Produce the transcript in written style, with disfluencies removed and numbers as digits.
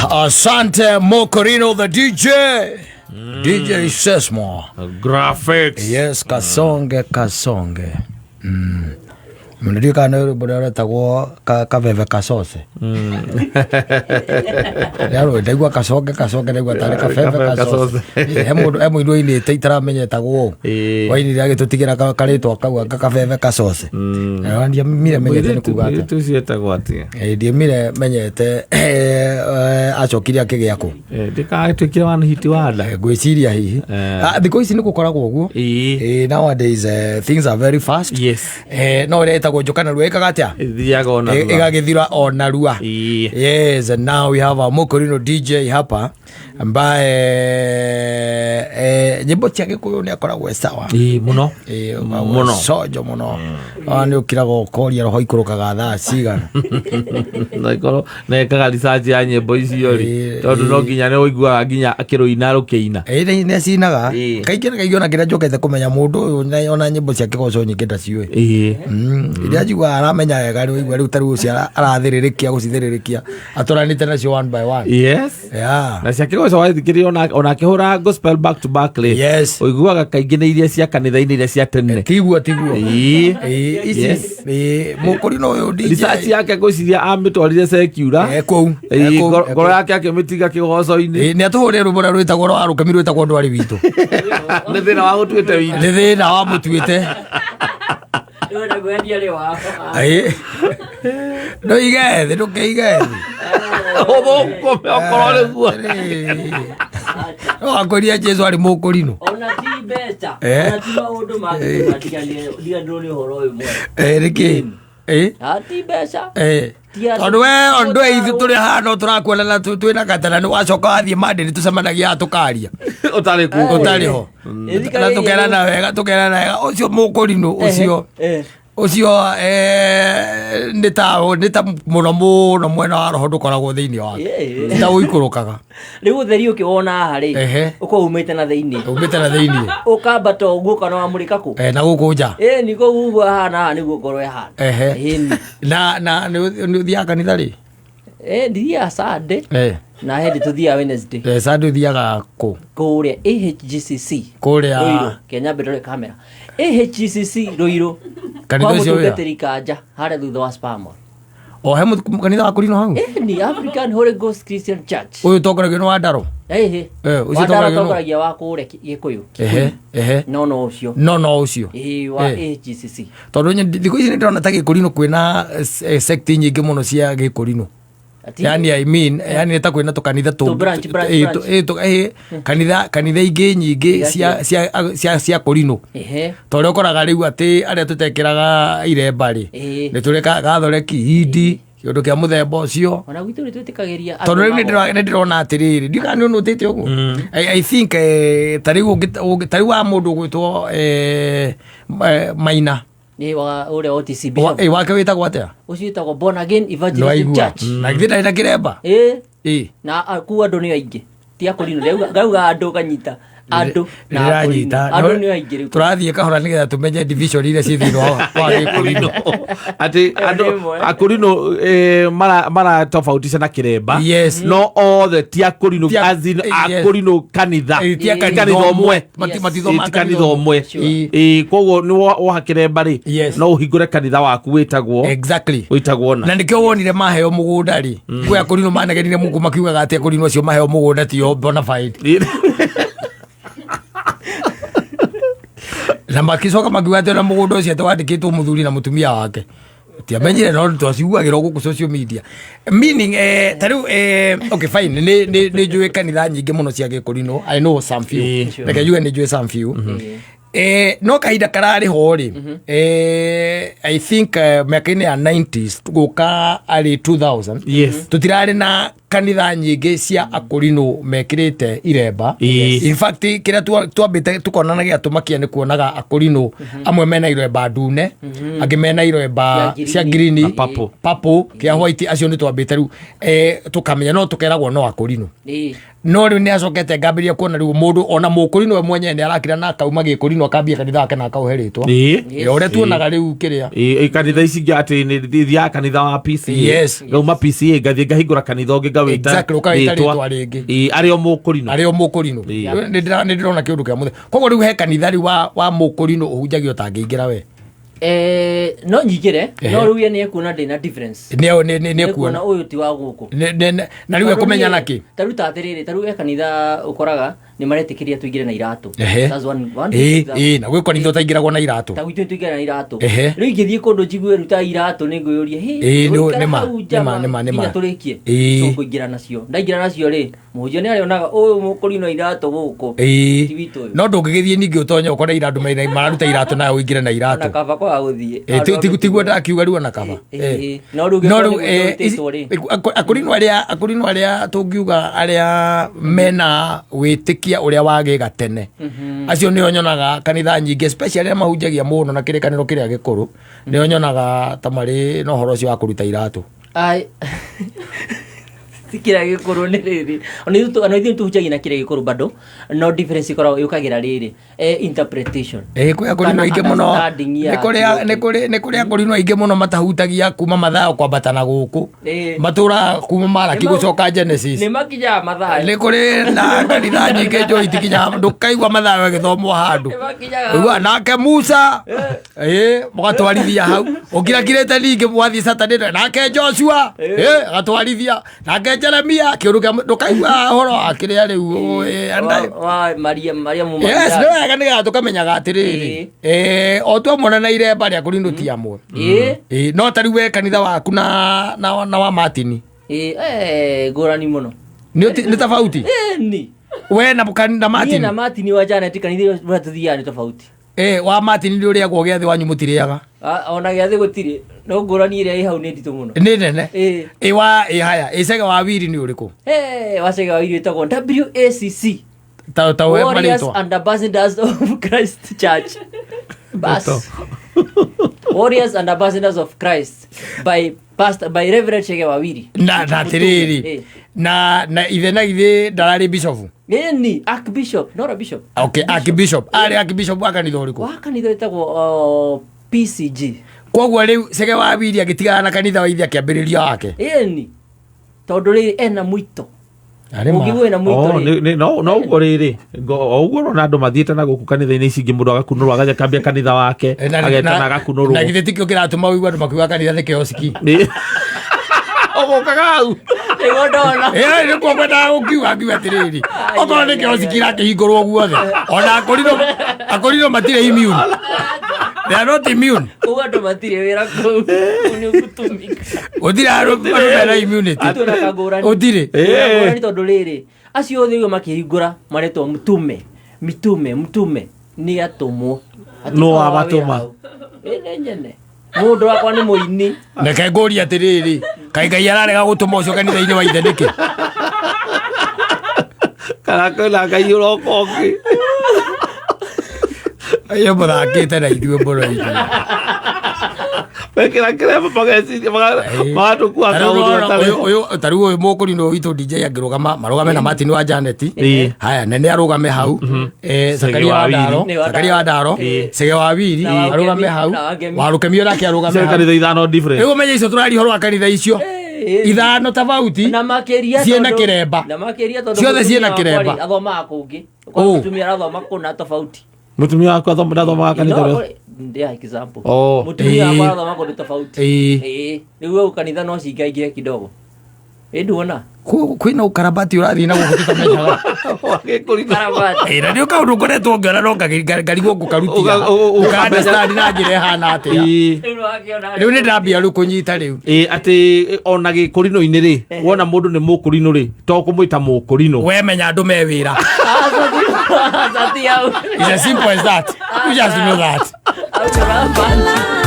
Asante Mokorino the DJ. DJ Sesmo. Graphics. Yes, kasonge kasonge. Mndio kana rwĩmbo rũrĩa rwetagwo kabebe kacose. Rĩarũ ndaigua kasonge kasonge ndaigua tarĩ kabebe Kabebe kacose. kacose. He mũndũ he mũini wainĩte itaramenya etagwo ũũ. Wainire agĩtũtigĩra karĩtwa kau anga kabebe kacose. Na ndiamire menyete nĩ kuga atĩa. Mũirĩtu ũcio etagwo atĩa? Ndiamire menyete acokire akĩgĩa kũ. Ndĩkagĩtuĩkire one hit wonder. Ngwĩciria hihi. Thikũ ici nĩ gũkoragwo ũguo. Nowadays things are very fast. Yes. No ĩrĩa ĩtagwo njoka narua ĩkaga atĩa? Ĩthiaga o narua. Ĩgagĩthira o narua. Yes, and now we have our Mokorino DJ hapa ambaye nyĩmbo cia Gĩkũyũ nĩ akoragwo e sawa. Ĩĩ, mũno. Mũno sojo mũno. Nĩ ũkiraga ũkoria roho ikũrũkaga thaa cigana. Na ikorwo nekaga research ya nyĩmbo icio rĩ, tondũ no nginya nĩ ũiguaga nginya akĩrũina rũkĩina. Nĩ acinaga kaingĩ na kaingĩ ona kĩrĩa njũkĩte kũmenya mũndũ ũyũ ona nyĩmbo cia kĩgoco nyingĩ ndaciũĩ. Iria njiguaga aramenya wega rĩu waigua rĩu ta rĩu ũcio arathĩrĩrĩkia gũcithĩrĩrĩkia atũranĩte nacio one by one. Yes. Yeah. Na cia kĩgoco wathikĩrĩria ona akĩhũra gospel back to back rĩ, Yes. ũiguaga kaingĩ nĩ iria cia kanitha-inĩ iria cia tene. Tiguo tiguo. Ici Yes. Mũkũrino ũyũ DJ. Research yake ngwĩciria amĩtwarire secular. Kũu. Kũu, Ngoro yake akĩmĩtiga kĩgoco-inĩ. Nĩ atũhũrĩre rwĩmbo rũrĩa rwĩtagwo rwa rũkemi rwĩtagwo ndwari witũ. Nĩ thĩna wa gũtuĩte witũ. Nĩ thĩna wa mũtuĩte. Ndũige thĩ, ndũkĩige thĩ. Ũthũkũme okorwo nĩguo. No akwĩria Jesu arĩ mũkũrinũ. Ona ti mbeca, ona ti maũndũ mangĩ matiganĩrwo nĩ ũhoro ũyũ mwega. Nĩkĩ? Ti mbeca. Ti andũ. Tondũ we andũ aitũ tũrĩ haha no tũrakuona na twĩna gatana nĩ wacoka wathiĩ Monday nĩ tũcemanagia haha tũkaria. Ũtarĩ kuo. Ũtarĩ ho. Na tũkerana wega, tũkerana wega ũcio mũkũrinũ ũcio. Ũcio nĩ ta nĩ ta mũno mũno mwena wa roho ndũkoragwo thĩinĩ wake. Ti ta ũikũrũkaga. Rĩu ũtheri ũkĩwona haha rĩ, ũkorwo umĩte na thĩinĩ. Umĩte na thĩinĩ. Ũkambata ũguo kana wamũrĩka kũ? Na gũkũ nja. Nĩ kũu ũguo hahana haha nĩguo ngoro ĩhana. Na nĩ ũthiaga kanitha rĩ? Ndithiaga Sunday. Na hĩndĩ tũthiaga Wednesday. Sunday ũthiaga kũ? Kũrĩa AHGCC. Kũrĩa Ruiru. Kenya mbere kamera. AHGCC Ruiru. Kanitha Kwa ũcio wĩa? mũtungatĩri Kanja harĩa thutha wa Spamon. O he kanitha wa kũrinwo hau? Ni African Holy Ghost Christian Church. Ũyũ ũtongoragio nĩ Wandaro? Ũcio Wandaro ũtongoragio nũ? atongoragia wa kũrĩa Gĩkũyũ. No no ũcio. No no ũcio. Wa AHGCC. Tondũ thikũ ici nĩ ndĩrona ta Gĩkũrinũ kwĩna sect nyingĩ mũno cia Gĩkũrinũ. Yani I mean, yani nĩ ta kwĩna tũkanitha Tu branch, branch, branch. Kanitha ingĩ nyingĩ cia kũrinũ. Ta ũrĩa ũkoraga rĩu atĩ arĩa tũtekĩraga iremba rĩ, nĩ tũrĩ gathoreki, hindi, kĩũndũ kĩa mũthemba ũcio. Ona gwitũ nĩ twĩtĩkagĩria andũ Tondũ rĩu magoka. nĩ ndĩrona atĩrĩrĩ, ndiũĩ kana nĩ ũnũtĩte ũguo. I think ta rĩu ta rĩu wa mũndũ ũgwĩtwo Maina. Nĩ wa ũrĩa OTC Bishop. Wake wĩtagwo atĩa? Ũcio wĩtagwo Born Again Evangelistic Nĩwaigua. Church. Na githĩ ndarĩ na kĩremba? Na kuu andũ nĩ aingĩ. Ti akũrinũ, ngauga andũ nganyita. Andũ na Ndĩranyita. akũrinũ. Andũ nĩ aingĩ rĩu. Tũrathiĩ kahora nĩgetha tũmenye division iria ciĩ thĩinĩ wa Gĩkũrinũ. Atĩ andũ akũrinũ maratofautisha na kĩremba. Yes. No othe ti akũrinũ, Ti as in yes. akũrinũ kanitha. Ti a Ti kanitha kanitha ũmwe. ũmwe. Matithomaga Ti kanitha ũmwe. Sure. Koguo nĩ woha kĩremba rĩ, Yes. no ũhingũre kanitha waku wĩtagwo. Exactly. Wĩtagwo na. Na nĩkĩo wonire maheo mũgũnda rĩ. Kwĩ akũrinũ manegenire mũkũ makiugaga atĩ akũrinũ acio maheo mũgũnda tio bona fide. Na makicoka makiuga atĩ ona mũgũnda ũcio atĩ wandĩkĩtwo mũthuri na mũtumia wake. Tiamenyire no twaciguagĩra gũkũ social media. Meaning ta rĩu okay fine nĩ njũĩ kanitha nyingĩ mũno cia Gĩkũrinũ. I know some few. Reke njuge nĩ njũĩ some few. No kahinda kararĩ ho rĩ, I think mĩaka-inĩ ya 90s gũka arĩ 2000. Yes. Tũtirarĩ na kanitha nyingĩ cia akũrinũ mekĩrĩte iremba. In fact kĩrĩa twambĩte tũkona gĩatũmakia nĩ kuonaga akũrinũ amwe mena iremba ndune, angĩ mena iremba Cia cia green. green, Na purple. purple, kĩa white, acio nĩ twambĩte rĩu tũkamenya no tũkeragwo no akũrinũ. No rĩu nĩ acokete ngambĩrĩria kuona rĩu mũndũ ona mũkũrinũ we mwenyewe nĩ arakira na akauma gĩkũrinũ akambia kanitha wake na akaũhe rĩtwa. Ũrĩa tuonaga rĩu kĩrĩa. Kanitha ici ingĩ atĩ nĩ thiaga kanitha wa PCA. Yes. Ngauma PCA ngathiĩ ngahingũra kanitha ũngĩ ũkawĩta Exactly, ũkawĩta rĩtwa rĩngĩ. Ĩĩ, arĩ o mũkũrinũ. Arĩ o mũkũrinũ. Ĩĩ. Nĩ ndĩrona kĩũndũ kĩa mũthemba. Koguo rĩu he kanitha rĩu wa mũkũrinũ ũhunjagio ũtangĩingĩra we? No nyingĩre, no Ehe. rĩu ye nĩ ekuona ndĩna difference. Nĩ ekuona ekuona. ũyũ ti wa gũkũ. Na rĩu ekũmenya nakĩ? Ta rĩu ta atĩrĩrĩ, ta rĩu he kanitha ũkoraga nĩ maretĩkĩria tũingĩre na iratũ. That's one example. Ĩĩ, na gwĩ kanitha ũtaingĩragwo na iratũ. Ta gwitũ tũingĩra na iratũ. Ehe. Rĩu ingĩthiĩ kũndũ njigue ruta iratũ nĩ ngwĩyũria, "Hĩ, Ĩĩ, tũgũikara nĩ ma, hau nĩ ma, njama nĩ ma, nĩ ma. nginya tũrĩkie." Ĩĩ. So ngũingĩra nacio. Ndaingĩra nacio rĩ, mũhunjia nĩ arĩonaga ũyũ mũkũrinũ iratũ gũkũ. Ĩĩ. Ti witũ ũyũ. No ndũngĩgĩthiĩ ningĩ ũtonye ũkore ira andũ mararuta iratũ nawe ũingĩre na Ona iratũ. kaba kwaga gũthiĩ. Ĩĩ, tiguo ndakiuga rĩu ona kaba. Ĩĩ, no rĩu No gĩkorwo rĩu nĩ gwĩtwo rĩ. akũrinũ arĩa, akũrinũ arĩa tũngiuga arĩa mena wĩtĩkia ũrĩa wa gĩgatene, acio nĩo nyonaga kanitha nyingĩ, especially arĩa mahunjagia mũno na kĩrĩkanĩro kĩrĩa gĩkũrũ, nĩo nyonaga ta marĩ na ũhoro ũcio wa kũruta iratũ. Ai. Ti kĩrĩa gĩkũrũ nĩ rĩrĩ. Ona ithuĩ tũhunjagia na kĩrĩa gĩkũrũ bado, no difference ĩkoragwo yũkagĩra rĩrĩ, interpretation. Ĩĩ, kwĩ akũrinũ Kana aingĩ mũno. understanding ya Nĩ kũrĩ kiugo nĩ kĩu. kũrĩ nĩ kũrĩ akũrinũ aingĩ mũno matahutagia kuma Mathayo kwambata na gũkũ. Matũraga kuma Maraki gũcoka Genesis. Nĩ makinyaga Mathayo. Nĩ kũrĩ na kanitha nyingĩ njũĩ itikinyaga, ndũkaigua Mathayo ĩgĩthomwo handũ. Nĩ makinyaga. Ũigua nake Musa, ĩĩ, mũgatwarithia hau. Ũkirakirĩte ningĩ mwathiĩ Saturday, nake Joshua, ĩĩ, agatwarithia. Nake Jeremia, kĩũndũ kĩa ndũkaigua ũhoro wa kĩrĩa rĩu, ĩĩ, and I- Wa Maria, Maria Yes, Mũmagdala. nĩ wega nĩgetha tũkamenyaga atĩrĩrĩ, o twamona na iremba rĩa kũrinũ ti amwe. Ĩĩ, no ta rĩu we kanitha waku na wa Martin. Ĩĩ, ngũrani mũno. Nĩ tofauti? Ĩni. We na na Niĩ Martin? na Martin wa Janet kanitha ũrĩa tũthiaga nĩ tofauti. Wa Martin nĩ ũrĩagwo gĩathĩ wanyu mũtirĩaga? Ona gĩathĩ gũtirĩ, no ngũrani ĩrĩa ĩ hau nĩ nditũ mũno. Nĩ nene. Ĩĩ. Ĩ wa, ĩ haya, ĩ Chege wa Wiri nĩ ũrĩkũ? Wa Chege wa Wiri wĩtagwo WACC. Ta we Warriors marĩtwa. and Ambassadors of Christ Church. Bas. Warriors and Ambassadors of Christ by Pastor, by Reverend Chege Wawiri. Na atĩrĩrĩ, na ithe na ithe ndararĩ bishop. Ĩni, Archbishop, not a bishop. Okay, Archbishop. Arĩ Archbishop wa kanitha ũrĩkũ? Wa kanitha wĩtagwo PCG. Koguo rĩu Chege wa Wiri agĩtigana na kanitha wa ithe akĩambĩrĩria wake. Ĩni. Tondũ rĩrĩ ena mwito. Arĩ ma. Ũngĩigua ena mwito Oh, rĩ. no ũguo rĩrĩ, o ũguo ũrona andũ mathiĩte na gũkũ kanitha-inĩ ici ingĩ, mũndũ agakunũrwo agathiĩ akambia kanitha wake, agetana agakunũrwo. Na githĩ tikĩo kĩratũma ũigue andũ makiuga kanitha nĩ kĩosiki? Nĩ. Ũgũkaga hau. Nĩguo ndona. Ĩĩ, nĩkuo ngwendaga gũkiuga, ngiuga atĩrĩrĩ, okorwo nĩ kĩosiki irakĩhingũrwo guothe, ona akũrinũ matirĩ immune. They are not immune. Kũu andũ matirĩ wĩra kũu. Kũu nĩ gũtũmĩka. Gũtirĩ andũ mena immunity. Twĩna kangũrani. Gũtirĩ. Twĩna ngũrani tondũ rĩrĩ, acio othe ũguo makĩhingũra maretwo mtume, mitume, mtume nĩ atũmwo. Hatirĩ Nũ ũhoro wa wĩra wamatũma? hau. Ĩ, nĩ nyene. Mũndũ wakwa nĩ mũini. Reke ngũrie atĩrĩrĩ, kaĩ Ngai ararega gũtũma ũcio kanitha-inĩ wa ithe nĩkĩ? Kana kwĩna Ngai ũroka ũngĩ? Ayo mũthakĩte na ithuĩ mũno ithuĩ. Mekĩra kĩremba mageciria magatũkua kaũndũ gatarĩ. Ũyũ ta rĩu ũyũ mũkũrinũ witũ DJ angĩrũgama, marũgame na Martin wa Janet. Ĩĩ. Haya, nene arũgame hau. Chege Zakaria wa wa Wiri. Ndaro, Nĩ wa Zakaria wa Ndaro, Ĩĩ. Chege wa Wiri, Na wa arũgame Rukemi, hau. na wa Ngemi. Wa Rukemi onake arũgame Icio hau. kanitha ithano different. Rĩu ũmenye icio tũraria ũhoro wa kanitha icio. Ĩĩ. Ithano tofauti. Na makĩria Ciĩna tondũ- kĩremba. Na makĩria tondũ Ciothe mũtumia ciĩna wakwa kĩremba. rĩ, athomaga kũngĩ. Kwa Ũ. mũtumia arathoma kũna tofauti. Mũtumia waku ndathomaga kanitha No, ũrĩa? ndia example. Oh. Mũtumia Ĩĩ. wakwa arathoma kũndũ tofauti. Ĩĩ. Ĩĩ. Rĩu au kanitha no cingaingĩre kidogo. Ĩ nduona? Kwĩna ũkarabati ũrathiĩ na gũkũ tũtamenyaga. Wagĩkũrinũ. Karabati. Ĩ, na nĩ kaũndũ ngoretwo ngĩona no ngarigwo ngũkarutia. Ũka-understand na njĩra ĩhana atĩa. Ĩĩ. Rĩu nĩwakĩona Rĩu nĩ ndambia rĩu kũnyita rĩu. Ĩĩ, atĩ ona gĩkũrinũ-inĩ rĩ, wona mũndũ nĩ mũkũrinũ rĩ, to kũmwĩta mũkũrinũ. We menya andũ me wĩra. Aca ti hau. It's as simple as that. You just know that. Hau nĩ ũrabata.